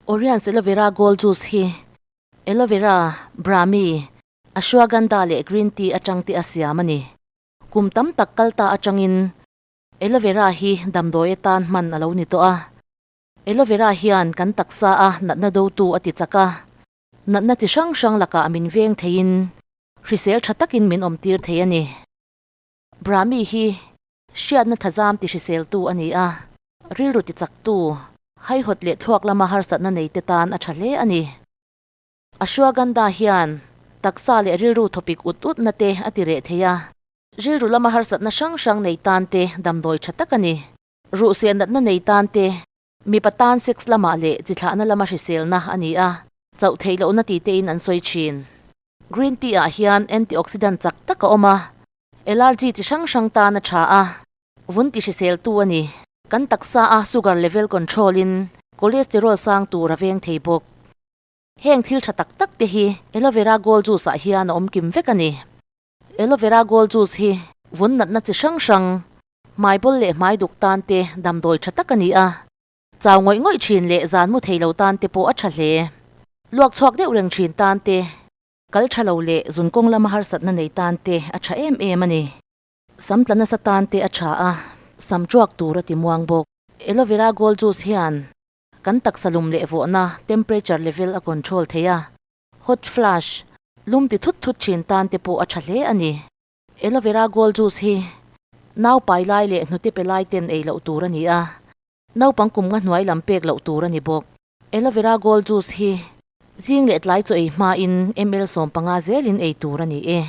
Oriens Aloe Vera Gold Juice hi Aloe Vera, Brahmi, Ashwagandha leh Green Tea atang te a siam a ni. Kum tam tak kal ta atangin Aloe Vera hi damdawi atan hman a lo ni tawh a. Aloe Vera hian kan taksa a natna dotu a ti chak a, natna chi hrang hrang lakah min veng theiin hrisel tha takin min awmtir thei a ni. Brahmi hi hriatna thazam ti hriseltu a ni a, rilru ti chaktu, haihawt leh thluak lama harsatna neite tan a tha hle a ni. Ashwagandha hian taksa leh rilru thawpik ut utna te a ti reh thei a, rilru lama harsatna hrang hrang nei tan te damdawi tha tak a ni. Ruhseh natna nei tan te, mipa tan sex lamah leh chi thlahna lama hriselna a ni a, chauh theih lohna ti tein an sawi thin. Green tea ah hian antioxidant chak tak a awm a, allergy chi hrang hrang tan a tha a, vun ti hriseltu a ni. Kan taksa a sugar level control in cholesterol sang tur a veng thei bawk. Heng thil tha tak tak te hi Aloe vera gold juice ah hian a awm kim vek a ni. Aloe vera gold juice hi vun natna chi hrang hrang, hmaibawl leh hmaiduk tan te damdawi tha tak a ni a. Chau ngawih ngawih thin leh zan mu thei lo tan te pawh a tha hle. Luak chhuak deuh reng thin tan te, kal tha lo leh zun kawng lama harsatna nei tan te a tha em em a ni. Sam tla nasa tan te a tha a, sam tuak tur a ti muang bawk. Aloe vera gold juice hian kan taksa lum leh vawhna, temperature level, a control thei a, hot flash, lum ti thut thut thin tan te pawh a tha hle a ni. Aloe vera gold juice hi nau pai lai leh hnute pe lai ten ei loh tur a ni a, naupang kum nga hnuai lam pek loh tur a ni bawk. Aloe vera gold juice hi zing leh tlai chaw ei hmain ml 15 zelin ei tur a ni e.